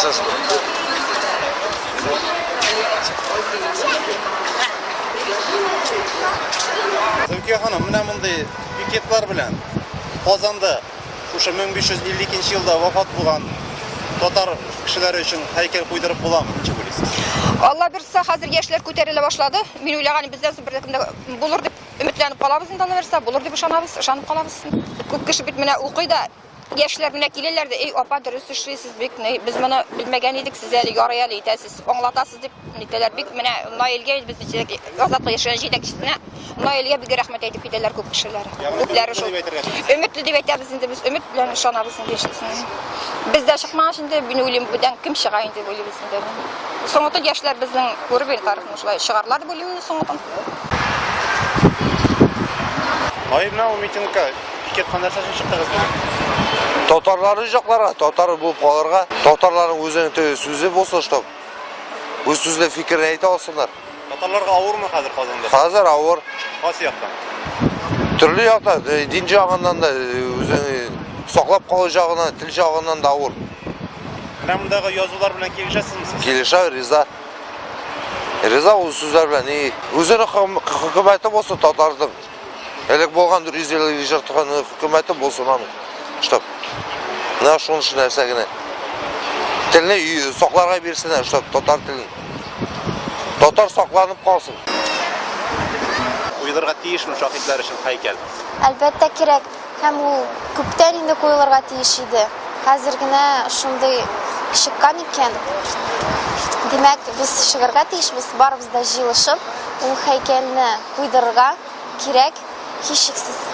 Исәнсез. Зөлкия ханым, менә мондый пикетлар белән Казанда шушы 1552 елда вафат булган татар кешеләре өчен һәйкәл куйдырып буламы? Ничек уйлыйсыз? Алла бирса, хәзер яшьләр күтәрелә башлады. Мин уйлаган бездән соң бер дә булыр дип өметләнеп калабыз инде, Алла бирса, булыр дип ышанабыз, ышанып калабыз. Күп кеше бит менә укый да, Яшьләр менә киләләр дә, эй, апа, дөрес эшлисез бик, без моны белмәгән идек, сез әле ярый әле итәсез, аңлатасыз дип нитәләр. Бик менә Наилгә безнең җитәк, Азатлык яшьләр җитәкчесенә Наилгә бик рәхмәт әйтеп китәләр күп кешеләр. Күпләре шул. Өметле дип әйтәбез инде без, өмет белән ышанабыз инде яшьлесенә. Без дә чыкмагач инде, мин уйлыйм, бүтән кем чыга инде дип уйлыйбыз инде. Соңгытын яшьләр безнең күреп инде тарихны шулай чыгарлар дип уйлыйм инде соңгытын. Наил, менә ул митингка Пикетка нәрсә өчен чыктыгыз бүген? Татарларны җакларга, татар булып калырга, татарларның үзенең теге сүзе булсын, чтоб үз сүзле фикерен әйтә алсыннар. Татарларга авырмы хәзер Казанда? Хәзер авыр. Кайсы яктан? Төрле яктан, э, дин ягыннан да, э, үзеңне саклап калу ягыннан, тел ягыннан да авыр. Менә мондагы язулар белән килешәсезме сез? Килешә, риза. Риза ул сүзләр белән. И, үзенең хөкүмәте булсын татарның. Элек булган 100 ел яшәп торган хөкүмәте булсын аның. Чтоб. Менә шуны нәрсә генә. Телне сакларга бирсеннәр, чтоб татар телен. Татар сакланып калсын. Куелырга тиешме шаһитләр өчен һәйкәл? Әлбәттә кирәк. Һәм ул күптән инде куелырга тиеш иде. Хәзер генә шундый чыккан икән. Димәк, без чыгарга тиешбез, барыбыз да җыелышып, ул һәйкәлне куйдырырга кирәк, һичшиксез.